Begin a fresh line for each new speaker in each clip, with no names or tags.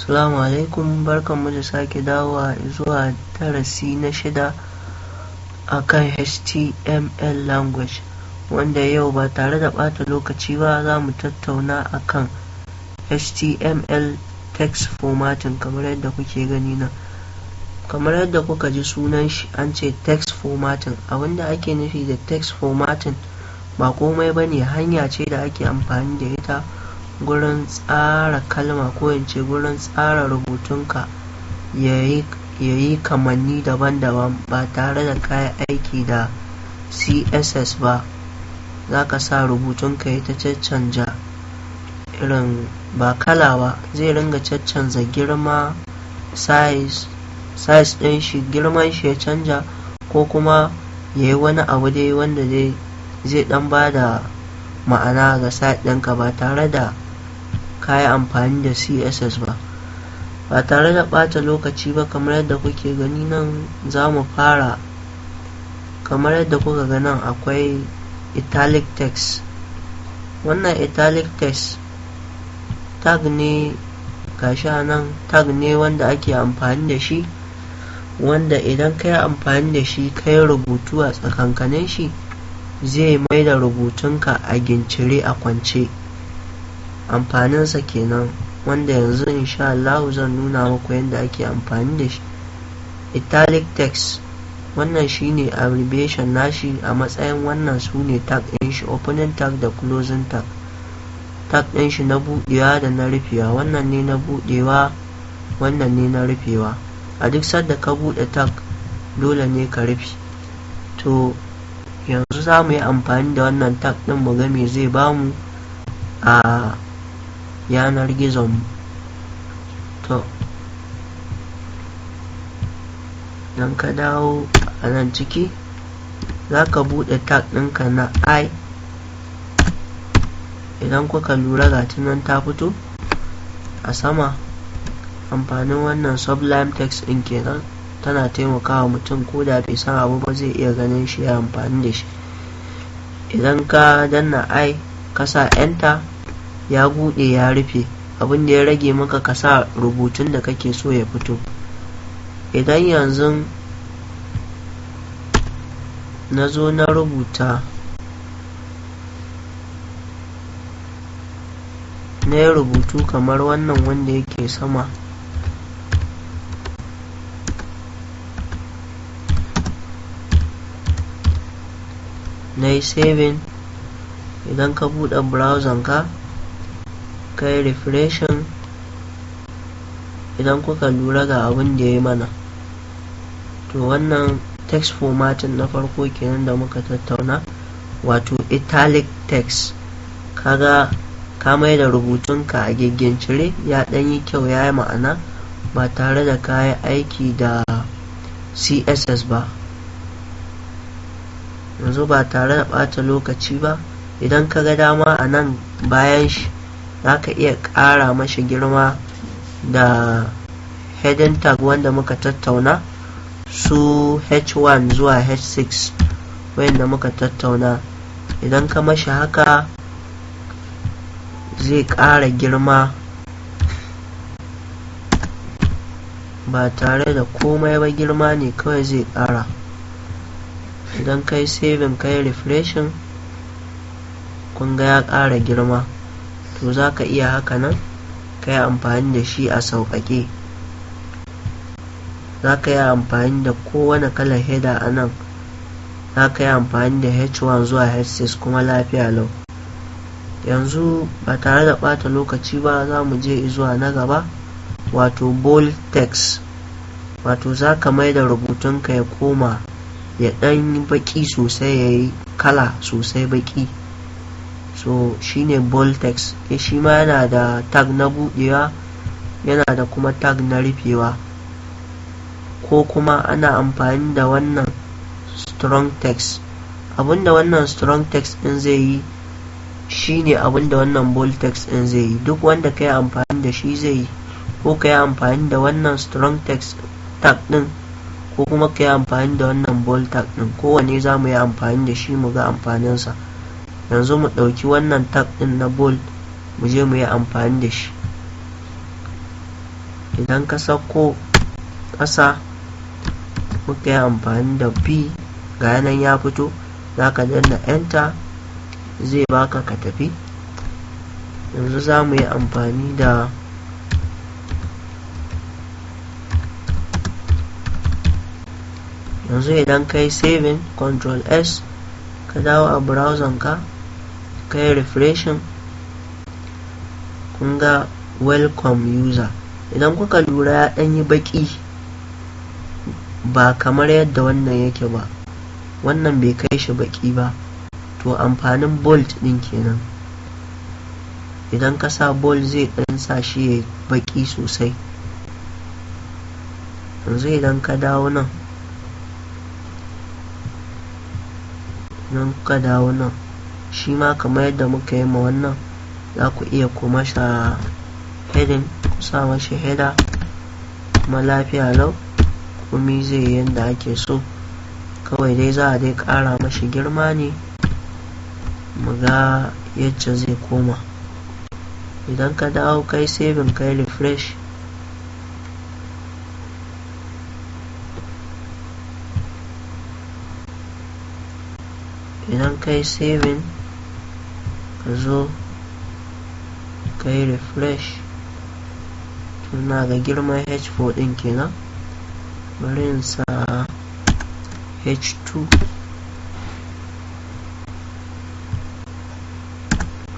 Assalamu alaikum, barkanmu da sake dawowa zuwa darasi na shida akan HTML language, wanda yau ba tare da ɓata lokaci ba za mu tattauna akan HTML text formatting. Kamar yadda kuke gani nan, kamar yadda kuka ji sunan shi, an ce text formatting. Abinda ake nufi da text formatting ba komai bane, hanya ce da ake amfani da ita gurin tsara kalma, ko in ce gurin tsara rubutunka ya yi kamanni daban-daban ba tare da kayi aiki da CSS ba. Za ka sa rubutunka ya ta caccanja irin, ba kala ba, zai ringa caccanza girma, size ɗin shi, girman shi ya canja, ko kuma ya yi wani abu dai wanda dai zai ɗan ba da ma'ana ga site ɗinka ba tare da ka yi amfani da CSS ba. Ba tare da ɓata lokaci ba, kamar yadda kuke gani nan, za mu fara. Kamar yadda kuka ga nan akwai italic text. Wannan italic text tag ne, gashi a nan, tag ne wanda ake amfani da shi, wanda idan ka yi amfani da shi ka yi rubutu a tsakankanin shi, zai mai da rubutunka a gincire, a kwance. Amfaninsa kenan, wanda yanzu insha Allahu zan nuna muku yadda ake amfani da shi. Italic text, wannan shine abbreviation nashi. A matsayin wannan su ne tag ɗin shi, opening tag da closing tag, tag ɗin shi na buɗewa da na rufewa. Wannan ne na buɗewa, wannan ne na rufewa. A duk sadda ka buɗe tag, dole ne ka rufe. To, yanzu za mu yi amfani da wannan tag ɗin mu ga me zai bamu a yanar gizon mu. To, idan ka dawo a nan ciki, za ka buɗe tag ɗinka na i. Idan kuka lura, ga nan ta fito a sama. Amfanin wannan Sublime Text ɗin kenan, tana taimakawa mutum ko da bai san abu ba, zai iya ganin shi ya amfani da shi. Idan ka danna i, ka sa enter, ya buɗe ya rufe. Abin da ya rage maka, ka sa rubutun da kake so ya fito. Idan yanzu na zo na rubuta, na yi rubutu kamar wannan wanda yake sama, na yi saving, idan ka buɗe browser ka, ka yi refreshing, idan kuka lura, ga abin da ya yi mana. To, wannan text formatting na farko kenan da muka tattauna, wato italic text. Kaga ka mai da rubutunka a cire, ya ɗan yi kyau, ya yi ma'ana, ba tare da ka yi aiki da CSS ba. Yanzu ba tare da ɓata lokaci ba, idan ka ga dama, a nan bayan shi za ka iya ƙara mashi girma da heading tag wanda muka tattauna, su h1 zuwa h6 wayanda muka tattauna. Idan ka mashi haka, zai ƙara girma ba tare da komai ba, girma ne kawai zai ƙara. Idan kai saving, kai refreshing, kun ga ya ƙara girma. To, za ka iya haka nan ka yi amfani da shi a sauƙaƙe. Za ka yi amfani da kowane kalar header a nan, za ka yi amfani da h1 zuwa h6 kuma lafiya lau. Yanzu ba tare da ɓata lokaci ba, za mu je zuwa na gaba, wato bold text, wato za ka mai da rubutunka ya koma ya ɗan yi baƙi sosai, ya yi kala sosai baƙi. So shine bold text. Shi ma yana da tag na buɗewa, yana da kuma tag na rufewa, ko kuma ana amfani da wannan strong text. Abinda wannan strong text ɗin zai yi shine abinda wannan bold text ɗin zai yi. Duk wanda ka yi amfani da shi zai yi, ko ka yi amfani da wannan strong text tag ɗin, ko kuma ka yi amfani da wannan bold tag ɗin. Kowanne za mu yi amfani da shi mu ga amfaninsa. Yanzu mu ɗauki wannan tag ɗin na bold, mu je mu yi amfani da shi. Idan ka sauko ƙasa muka yi amfani da P, ga nan ya fito, za ka danna enter zai baka ka tafi. Yanzu za mu yi amfani da yanzu idan ka yi saving, control S, ka dawo a browser ka, ka yi refreshing, kun ga welcome user. Idan kuka lura ya ɗan yi baƙi ba kamar yadda wannan yake ba, wannan bai kai shi baƙi ba. To amfanin bold ɗin kenan. Idan ka sa bold zai ɗan sa shi ya baƙi sosai. Yanzu idan ka dawo nan, idan kuka dawo nan shi ma kamar yadda muka yi ma wannan, za ku iya ku masa heading, ku sa mashi header, kuma lafiya lau komi zai yi yadda ake so. Kawai dai za a dai ƙara mashi girma ne mu ga yacce zai koma. Idan ka dawo kai saving, kai refresh, idan kai saving ka zo kai refresh, to na ga girman h4 din kenan. Bari in sa h2,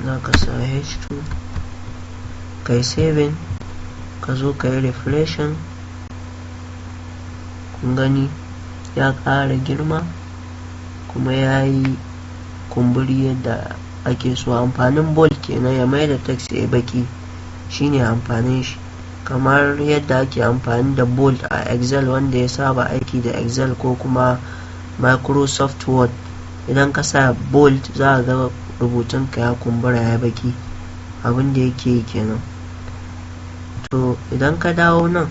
za ka sa h2, kai saving, ka zo ka yi refreshing, kun gani ya ƙara girma kuma ya yi kumburi yadda ake so. Amfanin bold kenan, ya mai da text ya baki, shine amfanin shi. Kamar yadda ake amfani da bold a Excel, wanda ya saba aiki da Excel ko kuma Microsoft Word, idan ka sa bold za a ga rubutunka ya kumbura ya baki, abin da yake yi kenan. To idan ka dawo nan,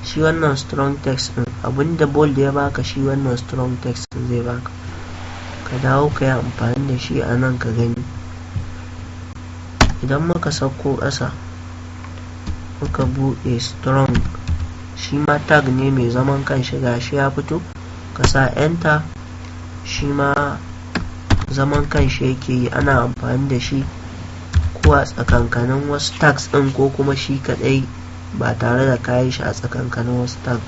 shi wannan strong text din, abinda bold ya baka shi wannan strong text din zai baka. Ka dawo ka yi amfani da shi a nan ka gani. Idan muka sauko ƙasa muka buɗe strong, shi ma tag ne mai zaman kanshi, gashi ya fito, ka sa enter, shi ma zaman kanshi yake yi. Ana amfani da shi ko a tsakankanin wasu tags ɗin ko kuma shi kaɗai ba tare da ka yi shi a tsakankanin wasu tag.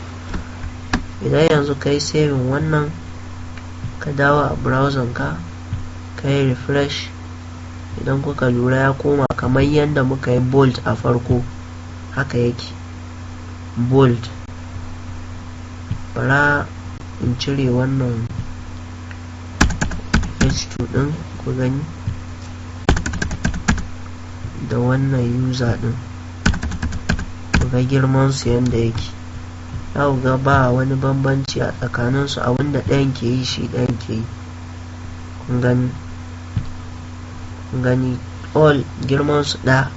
Idan yanzu ka yi saving wannan, ka dawo a browser ka, ka yi refresh, idan kuka lura ya koma kamar yadda muka yi bold a farko, haka yake bold. Bara in cire wannan h2 ɗin ku gani da wannan user ɗin, ku ga girman su yanda yake. Za ku ga ba wani bambanci a tsakaninsu, abinda ɗayan ke yi shi ɗayan ke yi. Kun gani, kun gani all girman su ɗaya,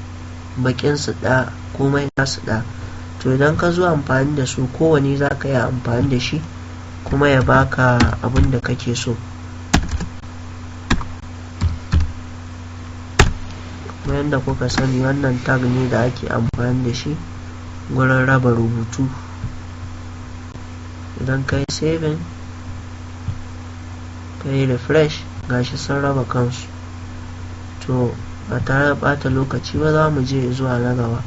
baƙin su ɗaya, komai nasu ɗaya. To idan ka zo amfani da su, kowane za ka yi amfani da shi kuma ya baka abin da kake so. Kuma yadda kuka sani, wannan tag ne da ake amfani da shi gurin raba rubutu. Idan ka yi saving, ka yi refresh, gashi sun raba kansu. To ba tare da ɓata lokaci ba za mu je zuwa na gaba.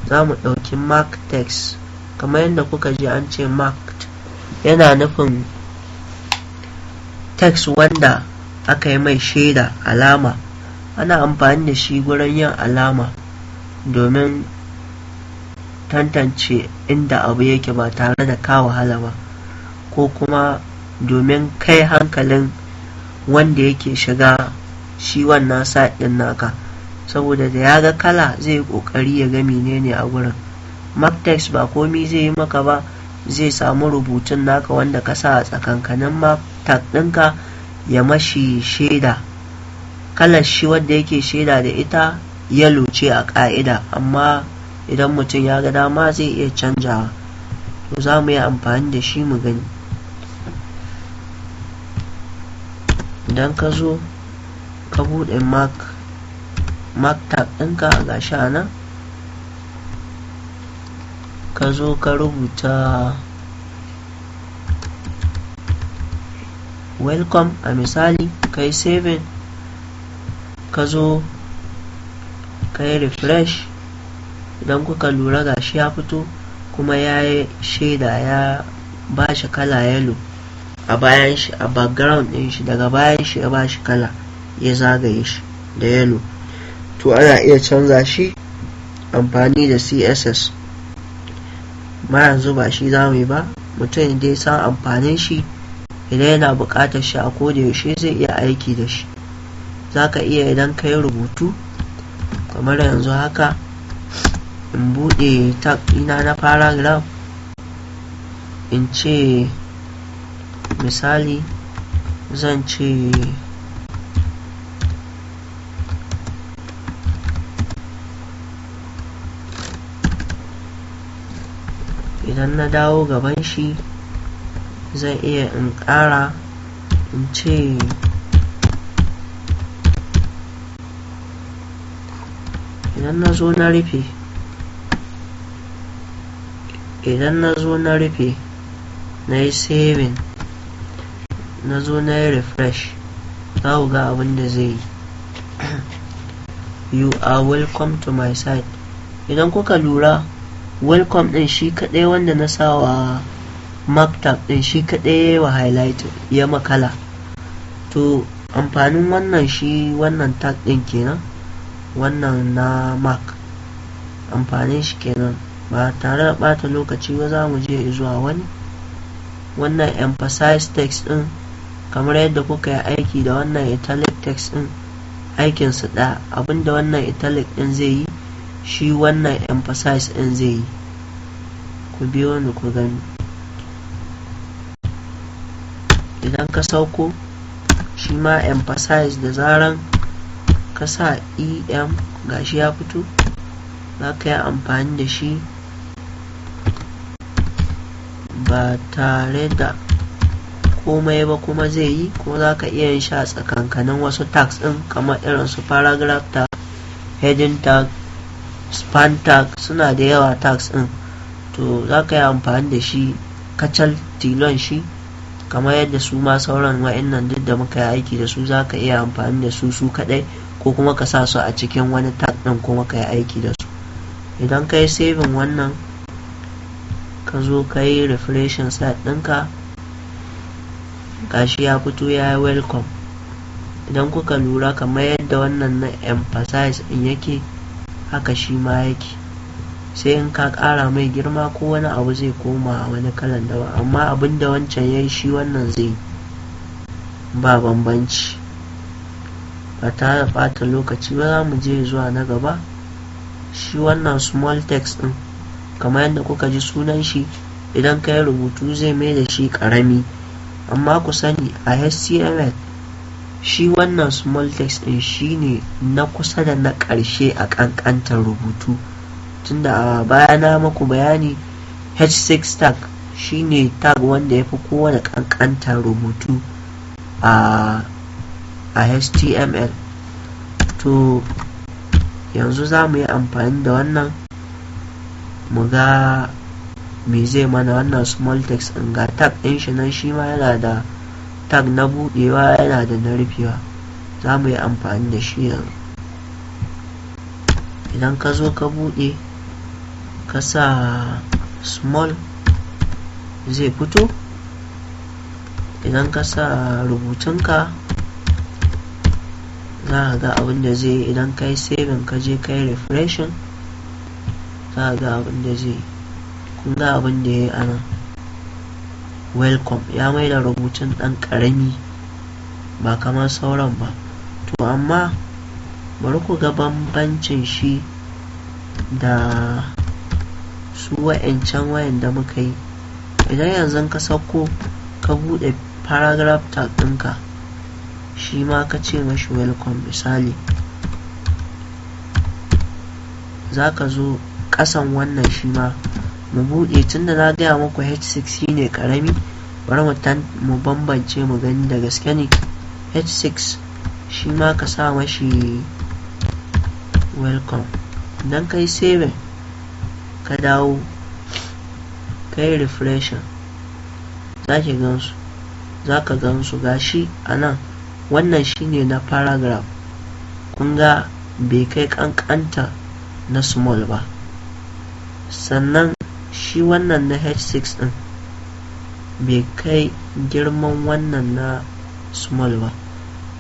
Za mu ɗauki mark text. Kamar yadda kuka ji an ce marked, yana nufin text wanda aka yi mai shaida, alama. Ana amfani da shi gurin yin alama domin tantance inda abu yake ba tare da ka wahala ba, ko kuma domin kai hankalin wanda yake shiga shi wannan site ɗin naka, saboda da ya ga kala zai yi ƙoƙari ya ga menene a gurin. Mark text ba komi zai yi maka ba, zai samu rubutun naka wanda ka sa a tsakankanin mark tag ɗinka ya mashi shaida. Kalar shi wadda yake shaida da ita yellow ce a ƙa'ida, amma idan mutum ya ga dama zai iya canjawa. To za mu yi amfani da shi mu gani. Idan ka zo ka buɗe mark tag ɗinka, ga shi a nan, Ka zo ka rubuta welcome a misali, ka yi saving, ka zo ka yi refresh. Idan kuka lura, gashi ya fito kuma ya yi shaida, ya ba shi kala yellow a bayan shi, a background ɗin shi. Daga bayan shi ya ba shi kala, ya zagaye shi da yellow. To, ana iya canza shi amfani da CSS ma. Yanzu ba shi za mu yi ba. Mutum dai san amfanin shi, idan yana buƙatar shi a koda yaushe zai iya aiki da shi. Za ka iya, idan ka yi rubutu kamar yanzu haka, in buɗe tag ɗina na paragraph, in ce misali zan ce idan na dawo gaban shi zan iya in ƙara in ce idan na zo na rufe, idan na zo na rufe, na yi saving, na zo na yi refresh, za ku ga abin da zai yi: "You are welcome to my site." Idan kuka lura, welcome din shi kadai wanda na sa wa mark tag din, shi kadai ya wa highlight, ya makala. To, amfanin wannan shi wannan tag din kenan, wannan na mark, amfanin shi kenan. Ba tare da bata lokaci ba, za mu je zuwa wani. Wannan emphasize text din, kamar yadda kuka yi aiki da wannan italic text din, aikinsu ɗaya. Abinda wannan italic din zai yi, shi wannan emphasize din zai yi. Ku biyo ni ku gani. Idan ka sauko, shi ma emphasize, da zaran ka sa em, gashi ya fito. Za ka yi amfani da shi ba tare da komai ba, kuma zai yi. Kuma za ka iya yin shi a tsakankanin wasu tags ɗin, kamar irin su paragraph tag, heading tag, span tag, suna da yawa tags ɗin. To, za ka yi amfani da shi kacal tilon shi, kamar yadda su ma sauran wa'annan duk da muka yi aiki da su, za ka iya amfani da su su kaɗai, ko kuma ka sa su a cikin wani tag ɗin kuma ka yi aiki da su. Idan ka yi saving wannan, ka zo ka yi refreshing site ɗinka, gashi ya fito, ya yi welcome. Idan kuka lura, kamar yadda wannan na emphasize ɗin yake, haka shi ma yake, sai in ka ƙara mai girma ko wani abu zai koma wani kalan daban. Amma abin da wancan ya yi, shi wannan zai yi, ba bambanci. Ba tare da ɓata lokaci ba, za mu je zuwa na gaba. Shi wannan small text ɗin, kamar yadda kuka ji sunan shi, idan ka yi rubutu zai mai da shi ƙarami. Amma ku sani, a HTML shi wannan small text ɗin shi ne na kusa da na ƙarshe a ƙanƙantar rubutu, tunda a baya na maku bayani h6 tag shine tag wanda ya fi kowane ƙanƙantar rubutu a HTML. To, yanzu za mu yi amfani da wannan mu ga me zai mana, wannan small text ɗin. Ga tag ɗin shi nan, shi ma yana da tag na buɗewa, yana da na rufewa. Za mu yi amfani da shi yanzu. Idan ka zo ka buɗe, ka sa small, zai fito. Idan ka sa rubutunka, za ka ga abin da zai yi. Idan ka yi saving, ka je ka yi refreshing, za ka ga abin da zai yi. Kun ga abin da ya yi a nan: welcome. Ya mai da rubutun ɗan ƙarami, ba kamar sauran ba. To, amma bari ku ga bambancin shi da su wa'yancan wayan da muka yi. Idan yanzu ka sauko ka buɗe paragraph tag ɗinka, shi ma ka ce mashi welcome misali, za ka zo ƙasan wannan, shi ma mu buɗe. Tunda na gaya muku h6 shine ƙarami, bari mu bambance mu gani da gaske ne. H6 shi ma ka sa mashi welcome. Idan ka yi saving, ka dawo Ka yi refreshing, za ki gansu, za ka gansu. Gashi a nan, wannan shine na paragraph. Kun ga bai kai ƙanƙanta na small ba. Sannan shi wannan na h6 ɗin bai kai girman wannan na small ba.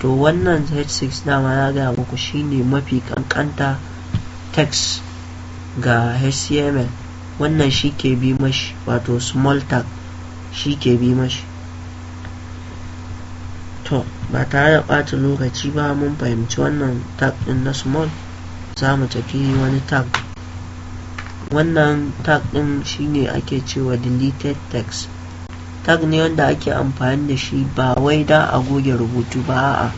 To, wannan h6 dama na gaya muku shine mafi ƙanƙanta text ga HTML. Wannan shi ke bi mashi, wato small tag shi ke bi mashi. To, ba tare da ɓata lokaci ba, mun fahimci wannan tag ɗin na small, za mu tafi wani tag. Wannan tag ɗin shine ake cewa deleted text. Tag ne wanda ake amfani da shi ba wai da a goge rubutu ba, a'a,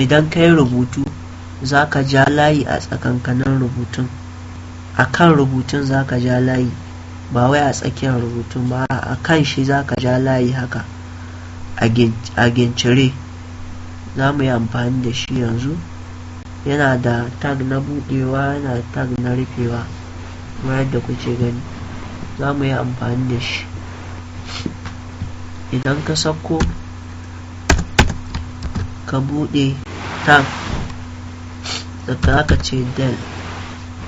idan ka yi rubutu za ka ja layi a tsakankanin rubutun, a kan rubutun za ka ja layi, ba wai a tsakiyar rubutun ba, a kan shi za ka ja layi haka a gincire. Za mu yi amfani da shi yanzu. Yana da tag na buɗewa, yana da tag na rufewa, kamar yadda kuke gani. Za mu yi amfani da shi. Idan ka sauko ka buɗe tag da aka ce del,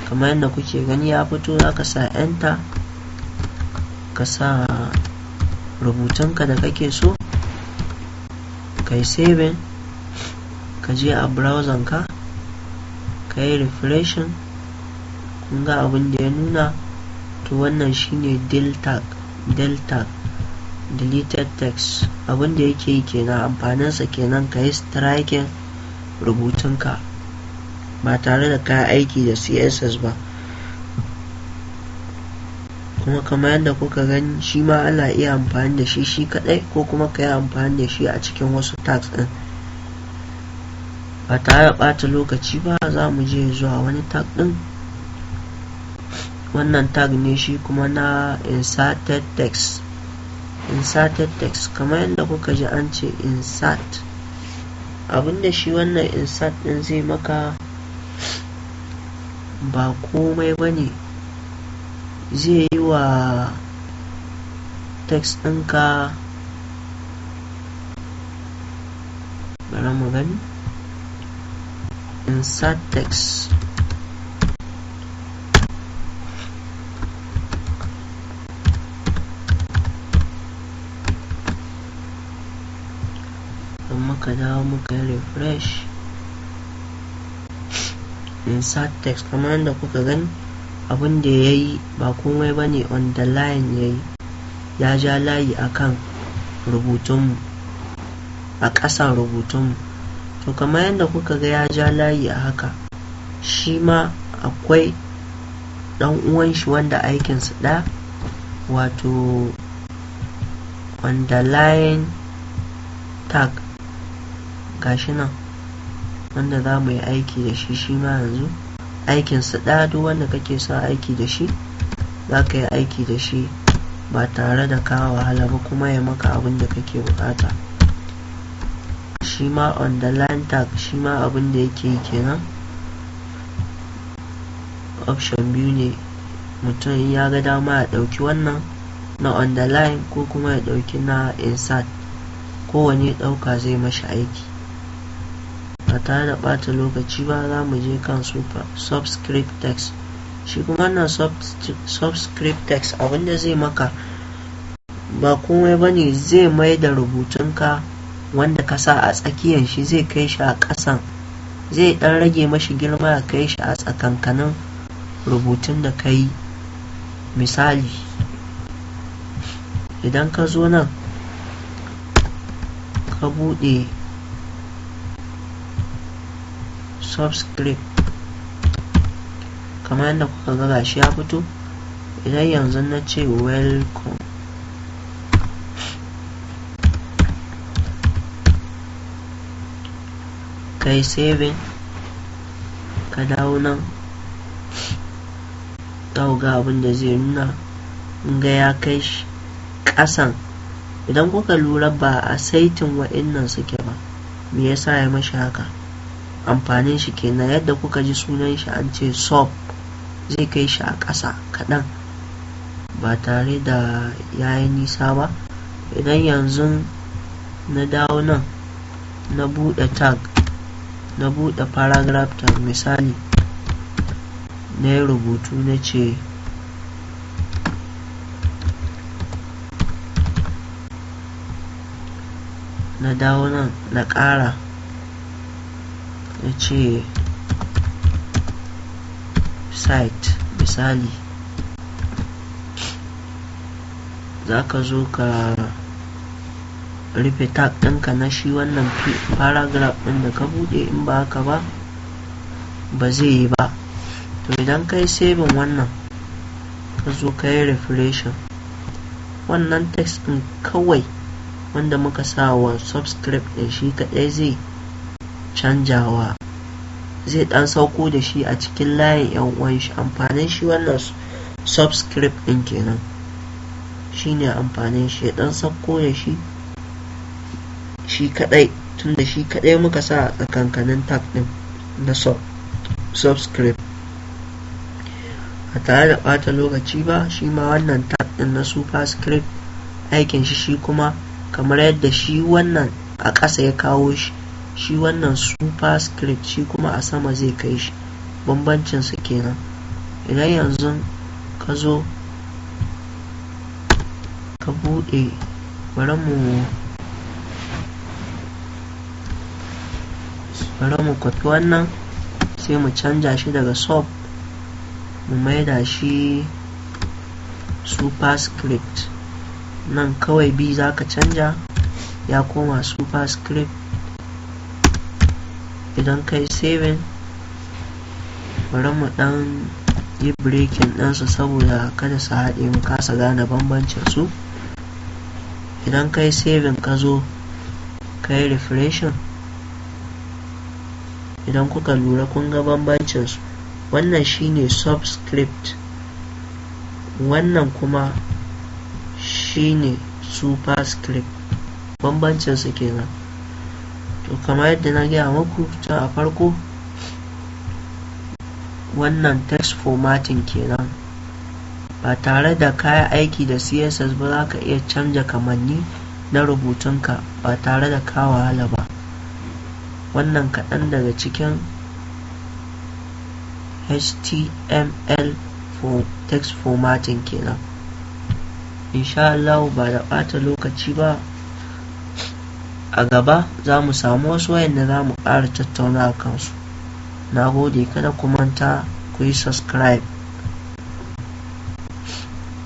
kamar yadda kuke gani ya fito, za ka sa enter, ka sa rubutunka da kake so, ka yi saving, ka je a browser ka, ka yi refreshing. Kun ga abin da ya nuna. To, wannan shine del tag. Del tag, deleted text, abin da yake yi kenan, amfaninsa kenan, ka yi striking rubutunka ba tare da ka aiki da CSS ba. Kuma kamar yadda kuka gani, shi ma ana iya amfani da shi shi kadai, ko kuma ka yi amfani da shi a cikin wasu tags din. Ba tare da ɓata lokaci ba, za mu je zuwa wani tag din. Wannan tag ne shi kuma na inserted text. Inserted text, kamar yadda kuka ji an ce insert, abinda shi wannan insert din zai maka ba komai ba ne, zai yi wa text ɗinka, bari mu gani, insert text. Don muka dawo muka yi refresh, insert text, kamar yadda kuka gani, abin da ya yi ba komai ba ne, on the line ya yi, ya ja layi a kan rubutunmu, a ƙasan rubutunmu. To, kamar yadda kuka ga ya ja layi a haka, shi ma akwai ɗan uwan shi wanda aikinsu ɗaya, wato underline tag. Gashi nan, wanda za mu yi aiki da shi. Shi ma yanzu aikinsu ɗaya. Duk wanda kake son aiki da shi, za ka yi aiki da shi ba tare da ka wahala ba, kuma ya maka abin da kake bukata. Shi ma underline tag, shi ma abin da yake yi kenan. Option biyu ne: mutum ya ga dama ya ɗauki wannan na underline ko kuma ya ɗauki na insert. Kowane ɗauka zai mashi aiki. Ba tare da ɓata lokaci ba, za mu je kan super subscript text. Shi kuma wannan subscript text, abinda zai maka ba komai ba ne, zai mai da rubutunka wanda ka sa a tsakiyan shi, zai kai shi a ƙasan, zai ɗan rage mashi girma, ya kai shi a tsakankanin rubutun da ka yi. Misali, idan ka zo nan ka buɗe subscript, kamar yadda kuka ga gashi ya fito, idan yanzu na ce "welcome", kai saving, ka dawo nan, za ga abin da zai nuna. Ga ya kai shi ƙasan. Idan kuka lura, ba a saitin wa'innan suke ba. Me yasa ya mashi haka? Amfanin shi kenan. Yadda kuka ji sunan shi an ce sub, zai kai shi a ƙasa kaɗan. Ba tare da yayi nisa ba, idan yanzu na dawo nan na buɗe tag, na buɗe paragraph tag, misali na yi rubutu na ce na dawo nan na ƙara na ce site, misali, za ka zo ka rufe tag ɗinka na shi wannan paragraph ɗin da ka buɗe. In ba haka ba, ba zai yi ba. To, idan ka yi saving wannan, ka zo ka yi refreshing, wannan text ɗin kawai wanda muka sa wa subscript ɗin, shi kaɗai zai canjawa, zai ɗan sauko da shi a cikin layin yan uwan shi. Amfanin shi wannan subscript ɗin kenan, shine amfanin shi, ya ɗan sauko da shi shi kaɗai, tunda shi kaɗai muka sa a tsakankanin tag ɗin na subscript. Ba tare da ɓata lokaci ba, shi ma wannan tag ɗin na superscript, aikin shi shi kuma kamar yadda shi wannan a ƙasa ya kawo shi, shi wannan superscript shi kuma a sama zai kai shi. Bambancin su kenan. Idan yanzu ka zo ka buɗe, bari mu kwafi wannan, sai mu canja shi daga sub mu maida shi superscript. Nan kawai b za ka canja, ya koma superscript. Idan kai saving, bari mu dan yi breaking ɗinsu saboda kada su haɗe mu kasa gane bambancin su. Idan kai saving, ka zo ka yi refreshing, idan kuka lura kun ga bambancin su. Wannan shine subscript, wannan kuma shine superscript. Bambancin su kenan. To, kamar yadda na gaya muku tun a farko, wannan text formatting kenan. Ba tare da kayan aiki da CSS ba, za ka iya canja kamanni na rubutunka ba tare da ka wahala ba. Wannan kaɗan daga cikin HTML for text formatting kenan. Insha Allah, ba da ɓata lokaci ba, a gaba za mu samu wasu wayanda za mu ƙara tattauna a kansu. Na gode, kada ku manta ku yi subscribe.